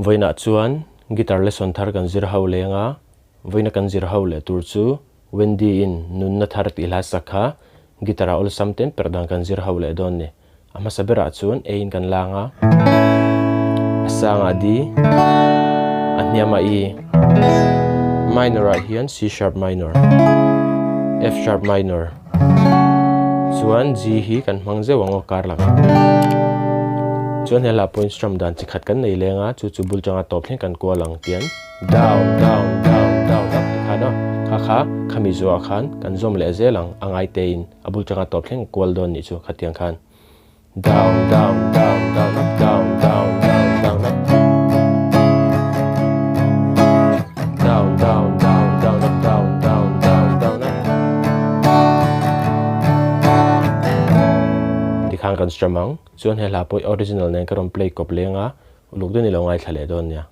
Vawiinah chuan guitar lesson thar kan zir ho leng a, vawiina kan zir ho leh tur chu Wendy in nunna thar tih hla sak kha guitar ah awlsam ten perh dan kan zir ho leh dawn ni. A hmasa berah chuan A in kan lang a, a sangah D, a hniamah E, minor ah hian C sharp minor, F sharp minor, chuan G hi kan hmang zeuh ang aw kar lakah. Chuan he hla pawhin strum dan chi khat kan nei leng a, chu chu bul tanga tawp thleng kan kual ang tian down, down, down, down up ti khan aw, kha kha khami zuah khan kan zawm leh zel ang a ngai tein. A bul tanga tawp thleng kual dawn nih chu khatiang khan down down down down up down down down down up down down down down up down down down down up tikhan kan strum ang chuan he hla pawh original nen ka rawn play kawp leng a uluk deuhin i lo ngaithla leh dawn nia.